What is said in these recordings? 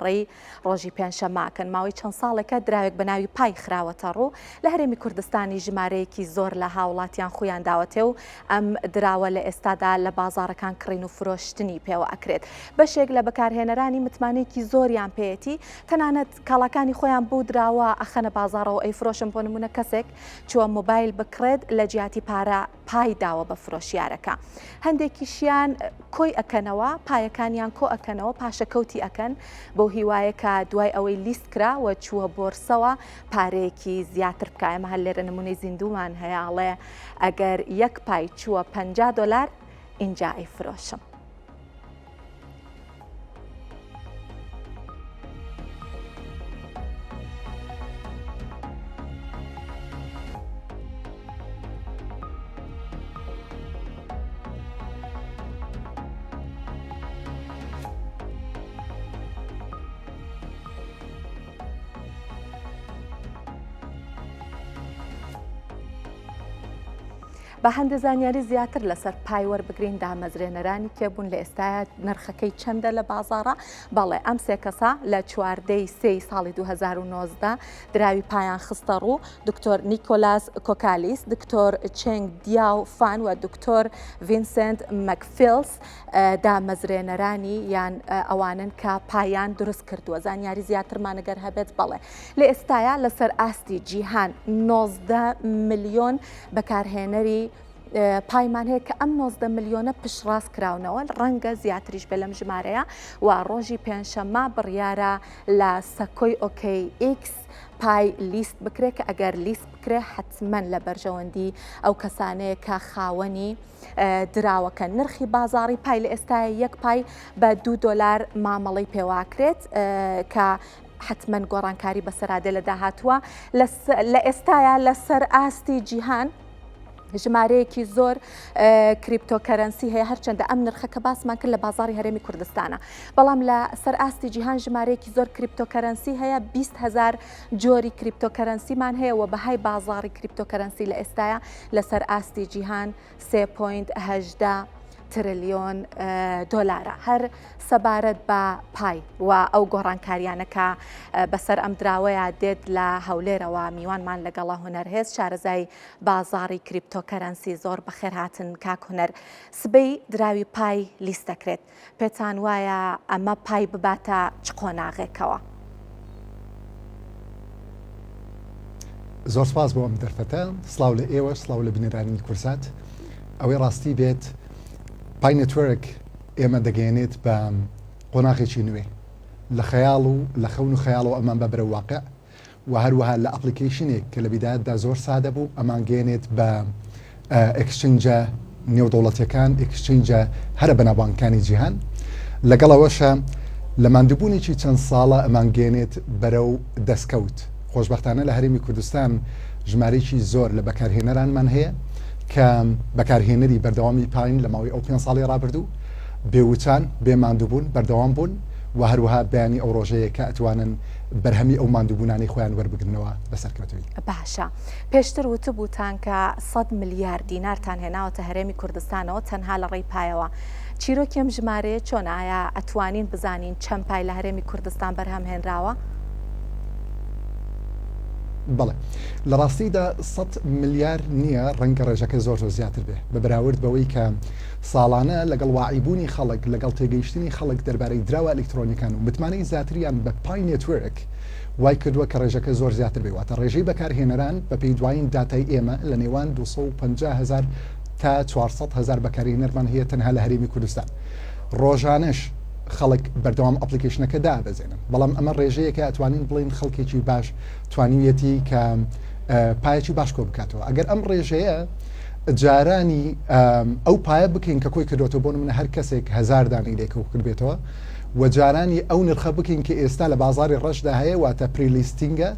چاوەڕێی ڕۆژی پێنجشەممە ئەکەن. ماوەی چەند ساڵێکە دراوێک بە ناوی پای خراوەتە ڕوو، لە هەرێمی کوردستانی ژمارەیەکی زۆر لە هاوڵاتیان خوویان داوەتێ و ئەم دراوە لە ئێستادا لە بازاڕەکان کڕین و فرۆشتنی پێوە ئەکرێت. بەشێک لە بەکارهێنەرانی متمانەیەکی زۆریان پێیەتی، تەنانەت کاڵاکانی خۆیان بەو دراوە ئەخەنە بازاڕەوە ئەیفرۆشن، بۆ نموونە کەسێک چووە مۆبایل بکڕێت لە جیاتی پارە پای داوە بە فرۆشیارەکە. هەندێکیشیان کۆی ئەکەنەوە، پایەکانیان کۆ ئەکەنەوە، پاشەکەوتی ئەکەن، بەو هیوایە کە دوای ئەوەی لیست کرا و چووە بۆرسەوە پارەیەکی زیاتر بکا. ئێمە هەر لێرە نموونەی زیندوومان هەیە، ئەڵێ ئەگەر یەک پای چووە 50 دۆلار ئینجا ئەیفرۆشم. با هەندێ زانیاری زیاتر لەسەر پای وەربگرین دامەزرێنەرانی کێ بوون لە ئێستایا نرخەکەی چەندە لە بازاڕە بەڵێ ئەم سێ کەسە لە چواردەی سێی ساڵی 2019 دراوی پایان خستە ڕوو دکتۆر نیکۆلاس کۆکالیس دکتۆر چێنگ دیاو فان و دکتۆر ڤینسنت مەکفیلس دامەزرێنەرانی یان ئەوانن کە پایان دروست کردووە زانیاری زیاترمان گەر هەبێت بەڵێ لە ئێستایا لەسەر ئاستی جیهان 19 ملیۆن بەکارهێنەری پایمان هەیە کە ئەم 19 ملیۆنە پشتڕاست کراونەوە، ڕەنگە زیاتریش بێت لەم ژمارەیە و ڕۆژی پێنجشەممە بڕیارە لە سەکۆی ئۆکەی ئیکس پای list بکرێت کە ئەگەر list بکرێت حەتمەن لە بەرژەوەندی ئەو کەسانەیە کە خاوەنی دراوەکە نرخی بازاڕی پای لە ئێستاە یەک پای بە دو دۆلار مامەڵەی پێواکرێت کە حەتمەن گۆڕانکاری بەسەرا دێ لە داهاتووە لە ئێستایا لەسەر ئاستی جیهان ژمارەیەکی زۆر cryptocurrency هەیە هەرچەندە ئەم نرخە کە باسمان کرد لە بازاری هەرێمی کوردستانە بەڵام لە سەر ئاستی جیهان ژمارەیەکی زۆر cryptocurrency هەیە 20 هزار جۆری cryptocurrency مان هەیە و بەهای بازاری cryptocurrency لە ئێستاە لەسەر ئاستی جیهان 3.18 ترلیۆن دۆلارە. هەر سەبارەت بە پای و ئەو گۆڕانکاریانە کە بەسەر ئەم دراوەیا دێت لە هەولێرەوە میوانمان لەگەڵە هونەر هێز شارەزای بازاڕی cryptocurrency زۆر بەخێرهاتن کاک هونەر سبەی دراوی پای list دەکرێت پێتان وایە ئەمە پای بباتە چ قۆناغێکەوە؟ زۆر سپاس بۆ ئەم دەرفەتە سڵاو لە ئێوە سڵاو لە بینەرانی کورسات ئەوەی ڕاستی بێت پای network ئێمە دەگەیەنێت بە قۆناغێکی نوێ لە خەیاڵ و لە خەون و خەیاڵەوە ئەمان بە بەرەو واقع و هەروەها لە application ێک کە لە بیدایەتدا زۆر سادە بوو ئەمانگەیەنێت بە exchange ە نێودەوڵەتیەکان، exchange ە هەرە بەناوبانگەکانی جیهان. لەگەڵ ئەوەشا لە ماندووبوونێکی چەند ساڵە ئەمانگەیەنێت بەرەو دەستکەوت. خۆشبەختانە لە هەرێمی کوردستان ژمارەیەکی زۆر لە بەکارهێنەرانمان هەیە کە بەکارهێنەری بەردەوامی پاین لە ماوەی ئەو پێنج ساڵەی ڕابردوو بێ وچان، بێ ماندووبوون بەردەوام بوون و هەروەها بەیانی ئەو ڕۆژەیە کە ئەتوانن بەرهەمی ئەو ماندووبوونانەی خۆیان وەربگرنەوە بە سەرکەوتوویی. باشە پێشتر وتبووتان کە سەد ملیار دینارتان هێناوەتە هەرێمی کوردستانەوە تەنها لە ڕێی پایەوە. چیرۆکی ئەم ژمارەیە چۆنە؟ ئایا ئەتوانین بزانین چەند پای لە هەرێمی کوردستان بەرهەم هێنراوە؟ بەڵێ. لە ڕاستیدا سەد ملیار نییە، ڕەنگە ڕێژەکە زۆر زۆر زیاتر بێ بە بەراورد بەوەی کە ساڵانە لەگەڵ واعیبوونی خەڵک، لەگەڵ تێگەیشتنی خەڵک دەربارەی دراوە ئەلیکترۆنیەکان و متمانەی زیاتریان بە پای network وای کردووە کە ڕێژەکە زۆر زیاتر بێ واتە ڕێژەی بەکارهێنەران بەپێی دوایین داتای ئێمە لە نێوان 250 هەزار تا 400 هەزار بەکارهێنەرمان هەیە تەنها لە هەرێمی کوردستان ڕۆژانەش خەڵک بەردەوام application ەکە دابەزێنن بەڵام ئەمە ڕێژەیەکە ئەتوانین بڵێین خەڵکێکی باش توانیویەتی کە پایەکی باش کۆ بکاتەوە ئەگەر ئەم ڕێژەیە جارانی ئەو پایە بکەین کە کۆی کردوەوە بۆ منە هەر کەسێک هزار دانەی لێکە کردبێتەوە و جارانی ئەو نرخە بکەین کە ئێستا لە بازاری ڕەشدا هەیە واتە pre-listing ە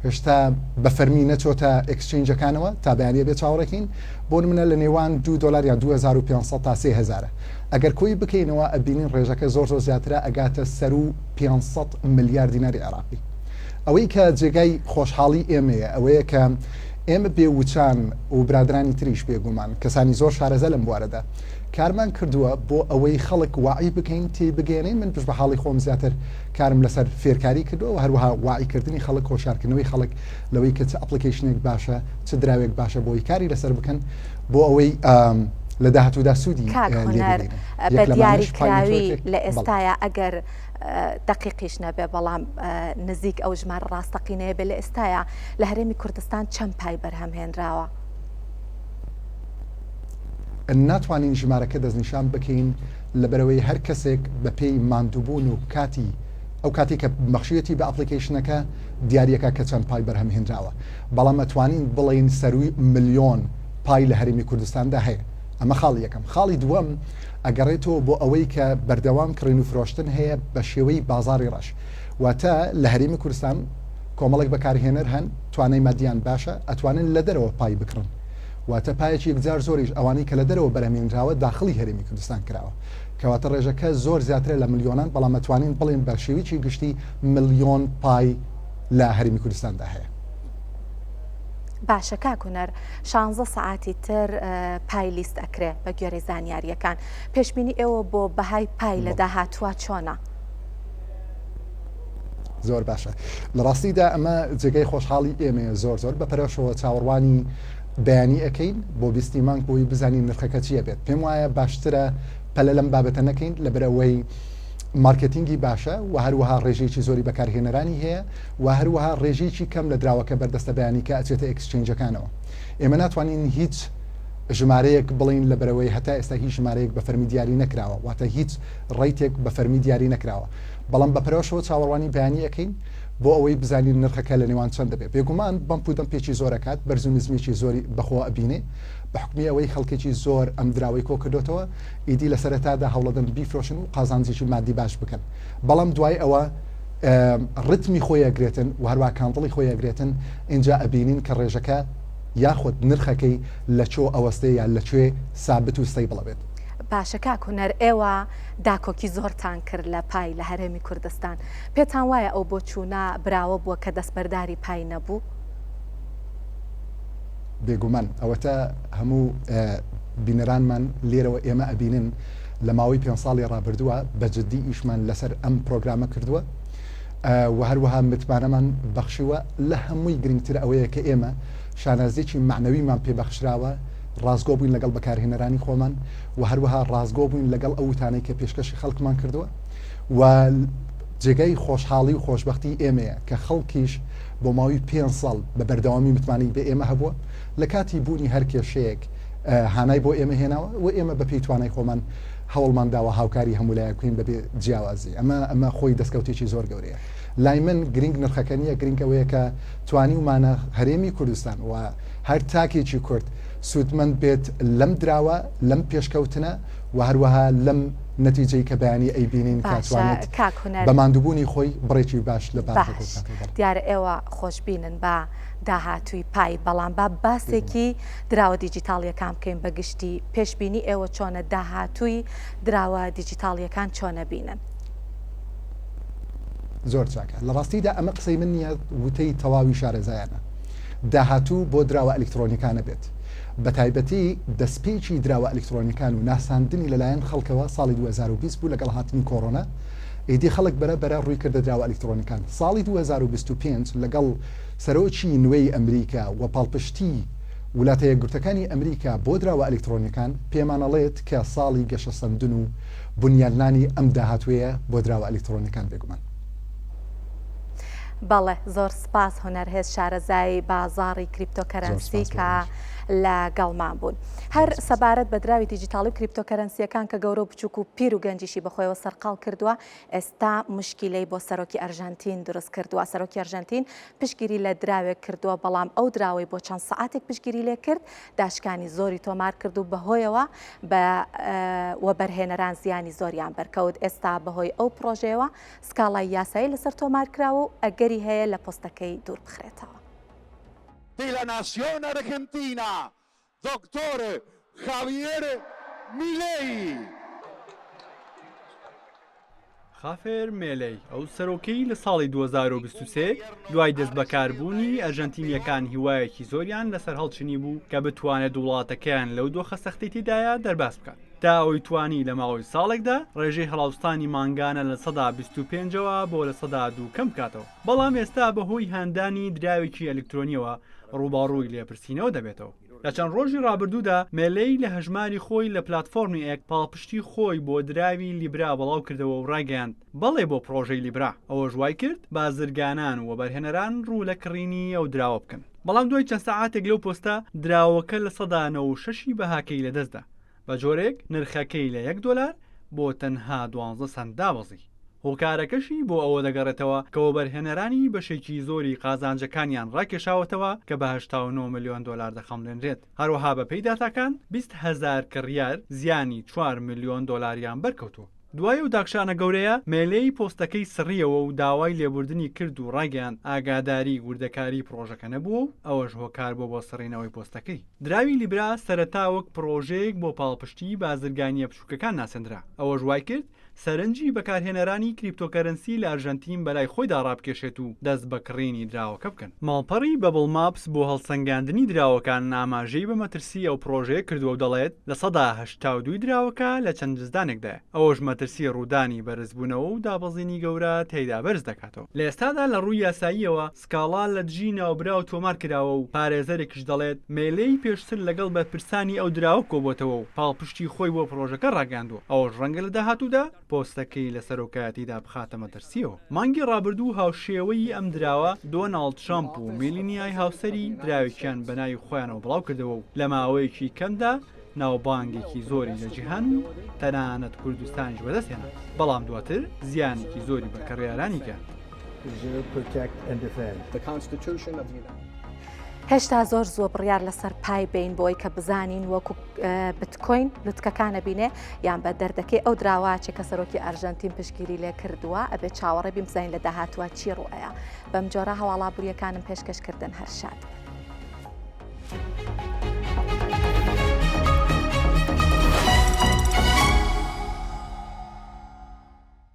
هێشتا بە فەرمی نەچۆتە exchange ەکانەوە تا بەیانە بێ چاوەڕێکین بۆ منە لە نێوان 2 دلار یان 2500 تا 3000 ئەگەر کۆی بکەینەوە ئەبینین ڕێژەکە زۆر زۆر زیاترە ئەگاتە سەرو 500 ملیار دیناری عێراقی ئەوەی کە جێگای خۆشحاڵی ئێمەیە ئەوەیە کە ئێمە بێ وچان و برادرانی تریش بێگومان کەسانی زۆر شارەزا لەم بوارەدا. کارمان کردووە بۆ ئەوەی خەڵک واعی بکەین، تێی بگەیەنین، من پشت بە حاڵی خۆم زیاتر کارم لەسەر فێرکاری کردووە و هەروەها واعیکردنی خەڵک، هۆشیارکردنەوەی خەڵک لەوەی کە چ application ێک باشە، چ دراوێک باشە بۆی کاری لەسەر بکەن بۆ ئەوەی لە داهاتوودا سوودی کاک لێ هونەر ببینن. بە یەک لەمانەش پای دیاریکراوی network ێک لە بەڵێ. ئێستایا ئەگەر دەقیقیش نەبێ بەڵام نزیک ئەو ژمارە ڕاستەقینەیە بێ لە ئێستایا لە هەرێمی کوردستان چەند پای بەرهەم هێنراوە؟ ناتوانین ژمارەکە دەستنیشان بکەین لەبەرئەوەی هەر کەسێک بەپێی ماندووبوون و کاتی ئەو کاتەی کە بەخشیویەتی بە application ەکە دیاریەکە کە چەند پای بەرهەم هێنراوە بەڵام ئەتوانین بڵێین سەرووی ملیۆن پای لە هەرێمی کوردستاندا هەیە ئەمە خاڵی یەکەم خاڵی دووەم ئەگەڕێتەوە بۆ ئەوەی کە بەردەوام کڕین و فرۆشتن هەیە بە شێوەی بازاڕی ڕەش واتە لە هەرێمی کوردستان کۆمەڵێک بەکارهێنەر هەن توانای مادیان باشە ئەتوانن لە دەرەوە پای بکڕن واتە پایەکی یەکجار زۆریش ئەوانەی کە لە دەرەوە بەرهەمهێنراوە داخڵی هەرێمی کوردستان کراوە کەواتە ڕێژەکە زۆر زیاترە لە ملیۆنان بەڵام ئەتوانین بڵێین بە شێوەیەکی گشتی ملیۆن پای لە هەرێمی کوردستاندا هەیە. باشە کاک هونەر شانزە سەعاتی تر پای list ئەکرێ بە گوێرەی زانیاریەکان پێشبینی ئێوە بۆ بەهای پای لە داهاتووە چۆنە؟ زۆر باشە لە ڕاستیدا ئەمە جێگای خۆشحاڵی ئێمەیە زۆر زۆر بە پەرۆشەوە چاوەڕوانی بەیانی ئەەکەین بۆ بیستی مانگ بۆی بزانین نرخەکە چییە بێت پێم وایە باشترە پەلە لەم بابەتە نەکەین لەبەرئەوەی marketing ی باشە و هەروەها ڕێژەیەکی زۆری بەکارهێنەرانی هەیە و هەروەها ڕێژەیەکی کەم لە دراوەکە بەردەستە بەیانی کە ئەچێتە exchange ەکانەوە ئێمە ناتوانین هیچ ژمارەیەک بڵین لە بەرەوەی هەتا ئێستا هیچ ژمارەیەک بە فەرمی دیاری نەکراوە واتە هیچ rate ێک بە فەرمی دیاری نەکراوە بەڵام بە پەرۆشەوە چاوەڕوانی بەیانی ئەکەین بۆ ئەوەی بزانین نرخەکە لە نێوان چەند دەبێت بێگومان bump و dump ێکی زۆر ئەکات بەرز و نزمیەکی زۆری بەخۆوە ئەبینێ بە حوکمی ئەوەی خەڵکێکی زۆر ئەم دراوەی کۆکردۆتەوە ئیدی لە سەرەتادا هەوڵەدەن بیفرۆشن و قازانجێکی مادی باش بکەن بەڵام دوای ئەوە ڕتمی خۆی ئەگرێتن و هەروە candle ی خۆی ئەگرێتن ئینجا ئەبینین کە ڕێژەکە یاخود نرخەکەی لە چۆ ئەوەستێ یا لە کوێ سابت و stable ئەبێت. باشە کاک هونەر ئێوە داکۆکی زۆرتان کرد لە پای لە هەرێمی کوردستان پێتان وایە ئەو بۆچوونە براوە بووە کە دەستبەرداری پای نەبوو؟ بێگومان ئەوەتا هەموو بینەرانمان لێرەوە ئێمە ئەبینن لە ماوەی پێ ساڵی ڕابردووە بە جددی ئیشمان لەسەر ئەم پرۆگرامە کردووە و هەروەها متمانەمان بەخشیوە لە هەمووی گرنگتر ئەوەیە کە ئێمە شانازیەکی مەعنەویمان پێبەخشراوە ڕاستگۆ بووین لەگەڵ بەکارهێنەرانی خۆمان و هەروەها ڕاستگۆ بووین لەگەڵ ئەو وتانەی کە پێشکەشی خەڵکمان کردووە و جێگای خۆشحاڵی و خۆشببختی ئێمەیە کە خەڵکیش بۆ ماوەی پێ ساڵ بە بەردەوامی متمانەی بە ئێمە هەبووە لە کاتی بوونی هەر کێشەیەک هانای بۆ ئێمە هێناوە و ئێمە بە پێی توانای خۆمان هەوڵمان داوە هاوکاری هەموو لایەک بکەین بەبێ جیاوازی ئەمە ئەمە خۆی دەستکەوتێکی زۆر گەورەیە لای من گرنگ نرخەکە نییە گرنگ ئەوەیە کە توانیومانە هەرێمی کوردستان و هەر تاکێکی کورد سوودمەند بێت لەم دراوە لەم پێشکەوتنە و هەروەها لەم نەتیجەی کە بەیانی ئەیبینین کە باشە توانێت کاک هونەر بە ماندووبوونی خۆی بڕێکی باش لە پارەکە باش کۆبکاتەوە. بەڵێ. دیارە ئێوە خۆشبینن بە داهاتووی پای بەڵام با بێگومان. باسێکی دراوە دیجیتاڵیەکان بکەین بە گشتی پێشبینی ئێوە چۆنە داهاتووی دراوە دیجیتاڵیەکان چۆن ئەبینن؟ زۆر چاکە. لە ڕاستیدا ئەمە قسەی من نییە وتەی تەواوی شارەزایانە. داهاتوو بۆ دراوە ئەلیکترۆنیەکانە بێت. بەتایبەتی دەستپێکی دراوە ئەلیکترۆنیەکان و ناساندنی لەلایەن خەڵکەوە ساڵی 2020 بوو لەگەڵ هاتنی کۆرۆنا ئیدی خەڵک بەرە بەرە ڕووی کردە دراوە ئەلیکترۆنیەکان ساڵی 2025 لەگەڵ سەرۆکی نوێی ئەمریکا و پاڵپشتی ولاتە یەکگرتەکانی ئەمریکا بۆ دراوە ئەلیکترۆنیەکان پێمانەڵێت کە ساڵی گەشەسەندن و بنیادنانی ئەم داهاتوەیە بۆ دراوە ئەلیکترۆنیەکان بێگومان. بەڵێ زۆر سپاس هونەرهێز شارەزای بازاڕی cryptocurrency کە لەگەڵمان بوون. هەر سەبارەت بە دراوی دیجیتاڵی و cryptocurrency یەکان کە گەورە و بچووک و پیر و گەنجیشی بەخۆیەوە سەرقاڵ کردووە ئێستا مشکیلەی بۆ سەرۆکی ئەرژەنتین دروست کردووە سەرۆکی ئەرژەنتین پشتگیری لە دراوێک کردووە بەڵام ئەو دراوەی بۆ چەند سەعاتێک پشتگیری لێ کرد داشکانی زۆری تۆمار کرد و بەهۆیەوە بە وەبەرهێنەران زیانی زۆریان بەرکەوت ئێستا بەهۆی ئەو پرۆژەیەوە سکاڵای یاسایی لەسەر تۆمارکراوە و ئەگەری هەیە لە پۆستەکەی دووربخرێتەوە. De la Nación Argentina, Doctor Javier Milei. خافێر مێلەی، ئەو سەرۆکەی لە ساڵی 2023 دوای دەستبەکاربوونی، ئەرژەنتینییەکان هیوایەکی زۆریان لەسەر هەڵچنیبوو کە بتوانێت وڵاتەکەیان لەو دۆخە سەختەی تێدایە دەرباز بکات. تا ئەوەی توانی لە ماوەی ساڵێکدا ڕێژەی هەڵاوسانی مانگانە 25% ەوە بۆ 2% کەم بکاتەوە، بەڵام ئێستا بەهۆی هاندانی دراوێکی ئەلکترۆنیەوە ڕووبەڕووی لێپرسینەوە دەبێتەوە. لە چەند ڕۆژی ڕابردوودا مێلێی لە هەژماری خۆی لە پلاتفۆرمی ئێکس پاڵپشتی خۆی بۆ دراوی لیبرا بڵاوکردەوە و ڕایگەیاند، بەڵێ بۆ پڕۆژەی لیبرا، ئەوەش وایکرد بازرگانان و وەبەرهێنەران ڕوو لە کڕینی ئەو دراوە بکەن. بەڵام دوای چەند سەعاتێک لەو پۆستە، دراوەکە 96% ی بەهاکەی لەدەستدا، بە جۆرێک نرخەکەی لە یەک دۆلار بۆ تەنها دوانزە سەنت دابەزی. هۆکارەکەشی بۆ ئەوە دەگەڕێتەوە کە وەبەرهێنەرانی بەشێکی زۆری قازانجەکانیان ڕاکێشاوەتەوە کە بە 89 ملیۆن دۆلار دەخەمڵێنرێت. هەروەها بەپێی داتاکان 20 هەزار کڕیار زیانی 4 ملیۆن دۆلاریان بەرکەوتووە. دوای ئەو داکشانە گەورەیە، مێلێی پۆستەکەی سڕییەوە و داوای لێبوردنی کرد و ڕایگەیاند ئاگاداری وردەکاری پڕۆژەکە نەبووە و ئەوەش هۆکار بووە بۆ سڕینەوەی پۆستەکەی. دراوی لیبرا سەرەتا وەک پڕۆژەیەک بۆ پاڵپشتیی بازرگانییە بچووکەکان ناسێندرا، ئەوەش وایکرد سەرنجی بەکارهێنەرانی cryptocurrency لە ئەرژەنتین بەلای خۆیدا ڕابکێشێت و دەست بە کڕینی دراوەکە بکەن. ماڵپەڕی Bubblemaps بۆ هەڵسەنگاندنی دراوەکان ئاماژەی بە مەترسی ئەو پڕۆژەیە کردووە و دەڵێت، 82% ی دراوەکە لە چەند جزدانێکدایە، ئەوەش مەترسی ڕوودانی بەرزبوونەوە و دابەزینی گەورە تێیدا بەرز دەکاتەوە. لە ئێستادا لە ڕووی یاساییەوە سکاڵا لە دژی ناوبراو تۆمار کراوە و پارێزەرێکیش دەڵێت، مێلێی پێشتر لەگەڵ بەرپرسانی ئەو دراوە کۆبۆتەوە و پاڵپشتی خۆی بۆ پڕۆژەکە ڕاگەیاندووە، ئەوەش ڕەنگە لە داهاتوودا پۆستەکەی لە سەرۆکایەتیدا بخاتە مەترسییەوە. مانگی ڕابردوو هاوشێوەی ئەم دراوە، دۆناڵد ترەمپ و میلینیای هاوسەری دراوێکیان بە ناوی خۆیانەوە بڵاوکردەوە و لە ماوەیەکی کەمدا ناوبانگێکی زۆری لە جیهان و تەنانەت کوردستانیش بەدەستهێنا، بەڵام دواتر زیانێکی زۆری بە کڕیارانی گەیاند. هێشتا زۆر زووە بڕیار لەسەر پای بین بۆی کە بزانین وەکو بتکۆین لوتکەکانە بینێ یان بە دەردەکەی ئەو دراواچێ کە سەرۆکی ئەرژەنتین پشگیری لێ کردووە ئەبێ چاوەڕێ بیم بزانین لە داهاتوە چی ڕوئەیە بەم جۆرە هەواڵابووریەکانم پێشکەشکردن هەر شاد بن.